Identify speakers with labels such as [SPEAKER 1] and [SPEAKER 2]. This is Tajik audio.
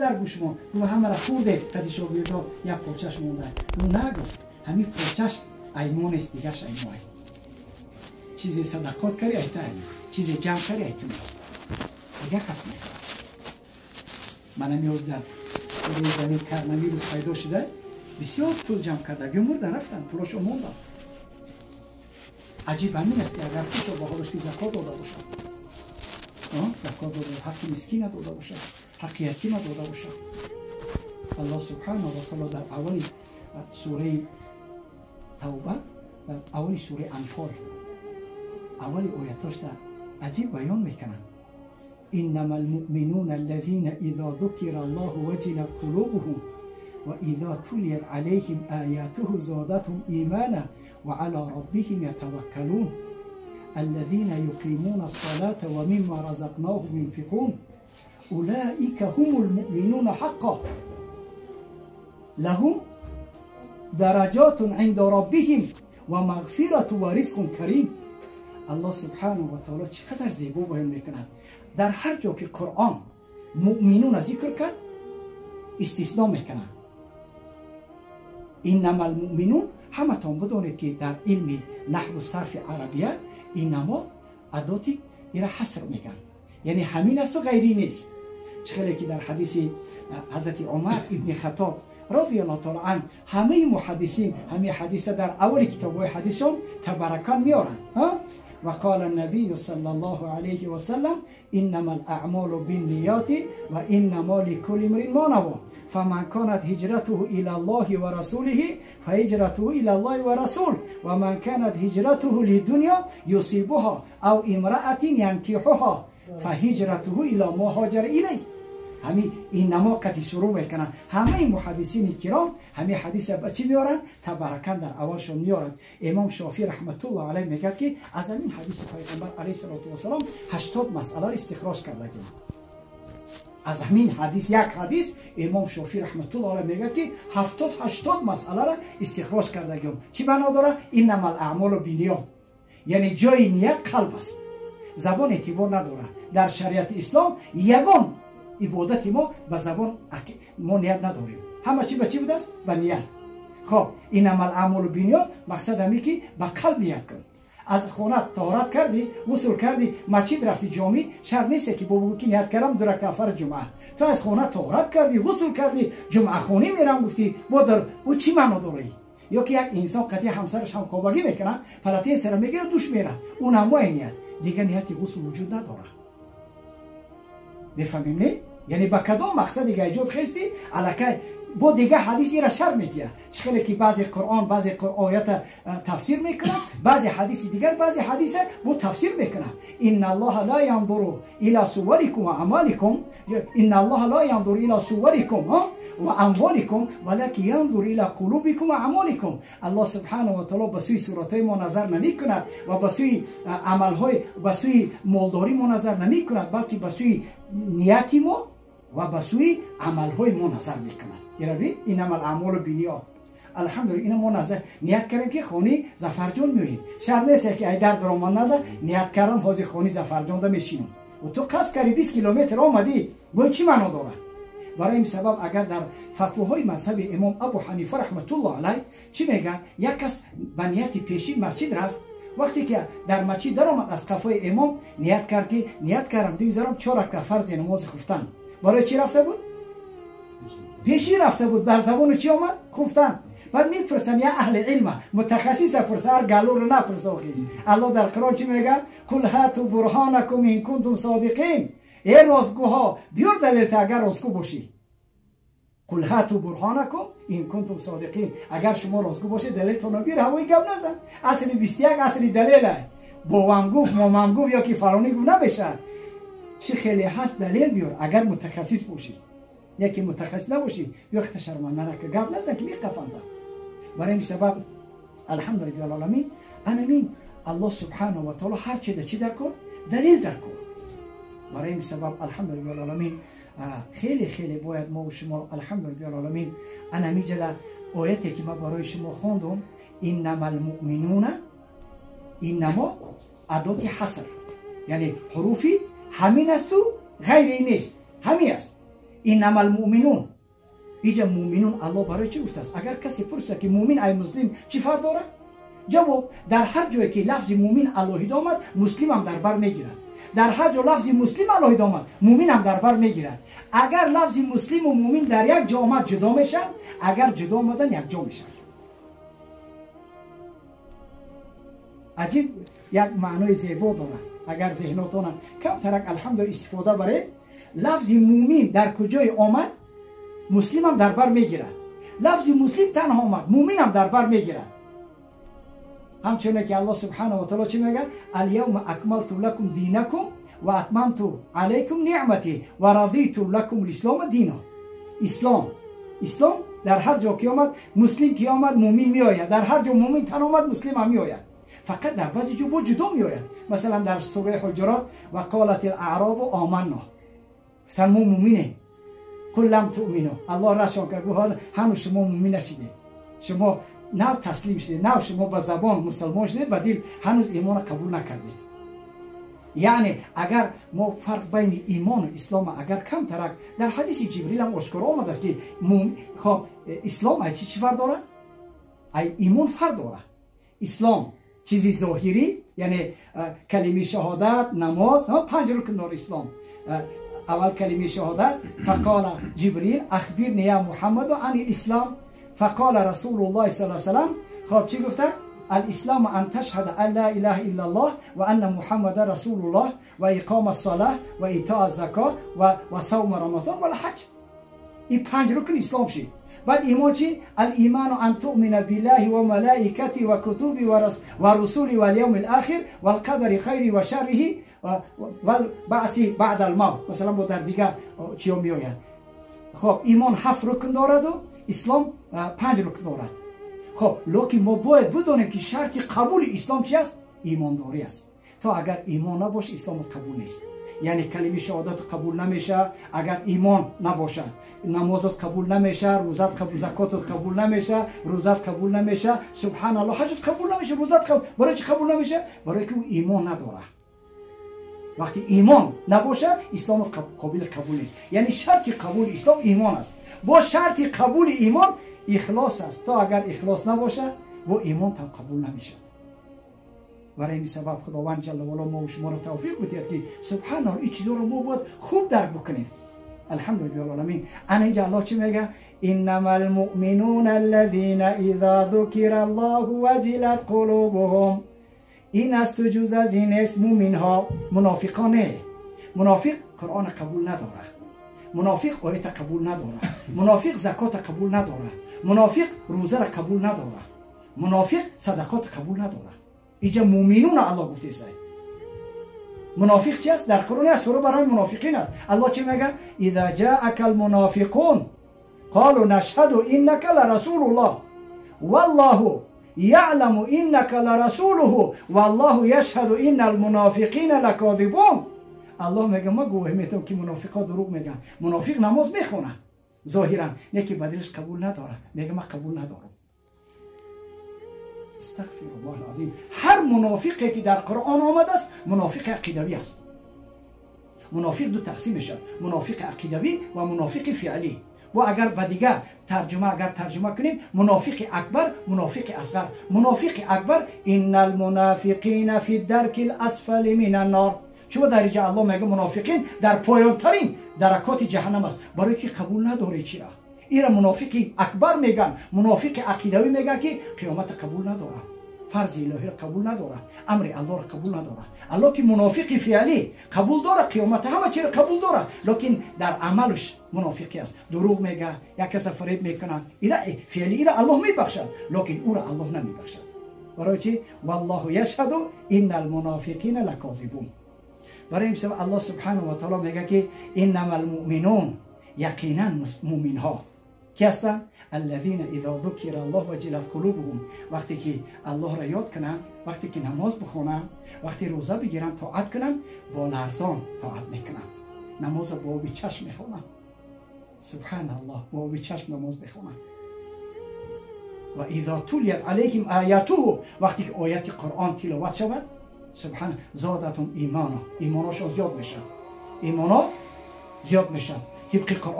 [SPEAKER 1] дар гӯшмон. Гуфт ҳамаро хӯрде, қади шогирдо як порчаш монда. Гуфт на, гуфт ҳамин порчаш аймо нест, дигаш аймо ай. Чизе садақот кари айта ай, чизе ҷамъ кари айту нест, дигар кас мехӯрад. Мана миёз дар рӯи замин коронавирус пайдо шуда, бисёр пул ҷамъ карда, мурдан рафтанд, пулошо монданд. Аҷиб ҳамин аст, ки агар хушо ба ҳолаш ки закот дода бошад, закот дода, ҳаққи мискина дода бошад, ҳаққи ятима дода бошад. Аллоҳ субҳанаҳу ва таъоло дар аввали сураи Тавба, дар аввали сураи Анфол, аввали оятошда аҷиб баён мекунад: إنما المؤمنون الذين إذا ذكر الله وجلت قلوبهم وإذا تليت عليهم آياته زادتهم إيمانا وعلى ربهم يتوكلون الذين يقيمون الصلاة ومما رزقناهم ينفقون أولئك هم المؤمنون حقا لهم درجات عند ربهم ومغفرة ورزق كريم. الله سبحانه وتعالى چقدر زیبا بیان میکند. در هر جا که قرآن مؤمنون ذکر کرد استثناء میکند. انما المؤمنون، همتان بدانید که در علم نحو و صرف عربیه انما اداتی ایرا حصر میگن، یعنی همین است و غیری نیست. چخیلی که در حدیث حضرت عمر ابن خطاب رضی الله تعالی عنه، همه محدثین همه حدیث در اول کتاب های حدیثشون تبرکان میارن. وقال النبي صلى الله عليه وسلم إنما الأعمال بالنيات وإنما لكل امرئ ما نوى فمن كانت هجرته إلى الله ورسوله فهجرته إلى الله ورسوله ومن كانت هجرته للدنيا يصيبها أو امرأة ينكحها فهجرته إلى ما هاجر إليه. همین اینما قطعی شروع میکنن. همه محدثین کرام همه حدیث با چی میارن؟ تبرکن در اولشون میارن. امام شافعی رحمت الله علیه میگه که از همین حدیث پیغمبر علیه الصلاة والسلام 80 مسئله را استخراج کرده. از همین حدیث، یک حدیث، امام شافعی رحمت الله علیه میگه که 70 80 مسئله را استخراج کرده. چی معنا داره؟ انما الاعمال بالنیات، یعنی جای نیت قلب است، زبان اعتبار نداره. در شریعت اسلام یگان عبادت ما به زبان ما نیت نداریم، همه چی به چی بوده است؟ به نیت. خب انما الاعمال بالنیات مقصد همی که به قلب نیت کن. از خانه طهارت کردی، غسل کردی، مسجد رفتی، جامع، شرط نیست که بگو که نیت کردم دو رکعت فرض جمعه. تو از خانه طهارت کردی، غسل کردی، جمعه خونی میرم گفتی، با در او چی معنا داره؟ یا که یک انسان قطعی همسرش همخوابگی میکنه، پلاتین سر میگیره، دوش میره، اون هم نیت، دیگه نیت غسل وجود نداره. میفهمیم نه؟ یعنی با کدام مقصد دیگه ایجاد خستی الکی با دیگه حدیثی را شر میتیه. چخیلی که بعضی قرآن بعضی آیت تفسیر میکنه، بعضی حدیث دیگر بعضی حدیث با تفسیر میکنه. ان الله لا ينظر الى صوركم واعمالكم، ان الله لا ينظر الى صوركم واموالكم ولكن ينظر الى قلوبكم واعمالكم. الله سبحانه و تعالی به سوی صورتهای ما نظر نمیکند و به سوی عملهای، به سوی مالداری ما نظر نمیکند، بلکه به سوی نیت ما و به سوی عملهای ما نظر میکند. ایرابی اینما الاعمال بالنیات. الحمدلله اینو ما نظر نیت کردیم که خونی ظفر جان میاییم. شرط نیست که ای در درآمد نده، نیت کردم حاضر خونی ظفر جان ده میشینم. و تو قصد کردی 20 کیلومتر آمدی، با چی معنا داره؟ برای این سبب اگر در فتواهای مذهب امام ابو حنیفه رحمت الله علیه چی میگه؟ یک کس به نیت پیشین مسجد رفت، وقتی که در مسجد درآمد از قفای امام نیت کرد که نیت کردم دیگه 4 رکعت فرض نماز خفتن. برای چی رفته بود؟ پیشی رفته بود، بر زبان چی آمد؟ خفتن. بعد میپرسن یا اهل علم متخصص پرسه، هر گلو رو نپرس. آخی الله در قرآن چی میگه؟ قل هاتوا برهانکم ان کنتم صادقین. ای رازگوها بیار دلیل تا اگر رازگو باشی. قل هاتوا برهانکم ان کنتم صادقین. اگر شما رازگو باشی دلیلتون رو بیار، هوای گپ نزن. اصل 21 اصل دلیله. بابام گفت، مامام گفت یا کی فلانی گفت نمیشه. چی خیلی هست دلیل بیار اگر متخصص باشی. یکی متخصص نباشی یا خط شرمنده نکه گپ نزن که میقفنده. برای این سبب الحمدلله العالمین انمین الله سبحانه و تعالی هر چی در چی در کار دلیل در کار. برای این سبب الحمدلله العالمین خیلی خیلی باید ما و شما الحمدلله العالمین انمی جدا آیتی که ما برای شما خوندم انما المؤمنون، انما ادات حصر، یعنی حروفی همین است و غیری نیست، همین است. Иннама алмуъминун. Иҷа муъминун Аллоҳ барои чӣ гуфтааст? Агар касе пурсад ки муъмин ай муслим чӣ фарқ дорад? Ҷавоб: дар ҳар ҷое ки лафзи муъмин алоҳида омад, муслимам дар бар мегирад. Дар ҳар ҷо лафзи муслим алоҳида омад, муъминам дар бар мегирад. Агар лафзи муслиму муъмин дар як ҷо омад, ҷудо мешаванд, агар ҷудо омадан, якҷо мешаванд. Аҷиб як маънои зебо дорад. Агар зеҳнотона камтарак алҳамду истифода баред, лафзи муъмин дар куҷое омад, муслимам дар бар мегирад. Лафзи муслим танҳо омад, муъминам дар бар мегирад. Ҳамчуне ки Аллоҳ субҳанаҳу ва таъоло чӣ мегӯяд? Аляавма акмалту лакум динакум ва атмамту алайкум ниъмати ва радиту лакум лислома дино. Ислом, ислом дар ҳар ҷо ки омад, муслим ки омад, муъмин меояд. Дар ҳар ҷо муъмин тан омад, муслим ҳам меояд. Фақат дар баъзе ҷо бо ҷудо меояд. Масалан дар сураи Ҳуҷурот ва қолат алаъробу оманно, гуфтанд мо муъминем. Қул лам туъмину. Аллоҳ расшон кард, гуфт ҳанӯз шумо муъмин нашидед, шумо нав таслим шудед, нав шумо ба забон мусалмон шудед, ба дил ҳанӯз имонро қабул накардед. Яъне агар мо фарқ байни имону ислома агар камтарак дар ҳадиси Ҷибрил ҳам ошкоро омадааст ки хоб ислом ай чӣ фарқ дорад? Ай имон фарқ дорад. Ислом чизи зоҳирӣ, яъне калимаи шаҳодат, намоз, панҷ рукн дорад ислом. Аввал калимаи шаҳодат. Фақола Ҷибрил ахбирни я Муҳаммаду ани лислом. Фақола Расулуллоҳи саллаллоҳу алайҳи васаллам. Хоб чӣ гуфта? Алислому ан ташҳада ан ла илаҳа иллаллоҳ ва анна Муҳаммада расулуллоҳ ва иқома ссалоҳ ва итоа зако ва савма рамазон ва лҳаҷ. Ин панҷ рукн ислом шид. Баъд имон чӣ? Алиману ан туъмина биллаҳи ва малаикати ва кутуби ва русули вал явми лахир валқадари хайри ва шарриҳи валбаъси баъда алмавт. Масалан бо дар дигар чиё меояд. Хоб имон ҳафт рукн дораду ислом панҷ рукн дорад. Хоб лекин мо бояд бидонем ки шарти қабули ислом чи аст? Имондорӣ аст. То агар имон набошад, исломат қабул нест. Яъне калимаи шаҳодат қабул намешавад агар имон набошад, намозат қабул намешавад, рӯзат қабул, закотат қабул намешавад, рӯзат қабул намешавад, субҳаналлоҳ, ҳаҷат қабул намешавад, рӯзат қабул. Барои чӣ қабул намешавад? Барои ки ӯ имон надорад. Вақти имон набошад, исломат қобили қабул нест. Яъне шарти қабули ислом имон аст. Бо шарти қабули имон ихлос аст. То агар ихлос набошад, бо имонтам қабул намешавад. Барои ин сабаб Худованд ҷалла ваало мо шуморо тавфиқ бидиҳад ки субҳаналлоҳ ин чизоро мо бояд хуб дарк бикунем. Алҳамдулиллаҳи алъаламин. Ана инҷа Аллоҳ чӣ мегӯяд? Иннама алмуъминуна аллазина иза зукира Аллоҳу ваҷилат қулубуҳум. Ин асту ҷуз аз ин нест муъминҳо, мунофиқон не. Мунофиқ Қуръонро қабул надорад, мунофиқ оята қабул надорад, мунофиқ закота қабул надорад, мунофиқ рӯзаро қабул надорад, мунофиқ садақота қабул надорад. Иҷа муъминуна Аллоҳ гуфтесай. Мунофиқ чи аст? Дар Қуръон як сура барои мунофиқин аст. Аллоҳ чӣ мегӯяд? Иза ҷаака алмунофиқун қолу нашҳаду иннака ларасулуллоҳ валлоҳу яъламу иннака ларасулуҳу валлоҳу яшҳаду инна алмунофиқина лакозибун. Аллоҳ мегӯяд ма гувоҳӣ метавам ки мунофиқҳо дурӯғ мегӯянд. Мунофиқ намоз мехонад зоҳиран, не ки ба дилаш қабул надорад. Мегӯяд ман қабул надорам. Астағфируллоҳ алазим. Ҳар мунофиқе ки дар Қуръон омадааст, мунофиқи ақидавӣ аст. Мунофиқ ду тақсим мешавад: мунофиқи ақидавӣ ва мунофиқи феълӣ. Бо агар ба дигар тарҷума агар тарҷума кунем, мунофиқи акбар, мунофиқи асғар. Мунофиқи акбар иннал мунофиқина фи дарки ласфали мин аннор. Чун дар инҷа Аллоҳ мегӯяд мунофиқин дар поёнтарин даракоти ҷаҳаннам аст, барои ки қабул надоред чира. Ира мунофиқи акбар мегӯянд, мунофиқи ақидавӣ мегӯянд ки қиёмата қабул надорад, фарзи илоҳиро қабул надорад, амри Аллоҳро қабул надорад. Аллоҳ ки мунофиқи феълӣ қабул дорад қиёмата, ҳама чиро қабул дорад, лекин дар амалаш мунофиқӣ аст. Дурӯғ мегӯяд, як каса фареб мекунад. Ира феълӣ ира Аллоҳ мебахшад, лекин ӯро Аллоҳ намебахшад. Барои чӣ? Валлоҳу яшҳаду иннал мунофиқина лакозибун. Барои ин сабаб Аллоҳ субҳанаҳу ва таъоло мегӯяд ки иннамал муъминун, яқинан муъминҳо ки ҳастанд? Аллазина иза зукира Аллоҳ ваҷилат қулубуҳум. Вақте ки Аллоҳро ёд кунанд, вақте ки намоз бихонанд, вақте рӯза бигиранд, тоат кунанд, бо ларзон тоат мекунанд. Намозро бо оби чашм мехонанд. Субҳаналлоҳ, бо оби чашм намоз мехонанд. Ва иза тулият алайҳим оятуҳу, вақте ки ояти Қуръон тиловат шавад, субҳан зодатум имона, имоношон зиёд мешавад, имоно зиёд мешавад тибқи Қуръон.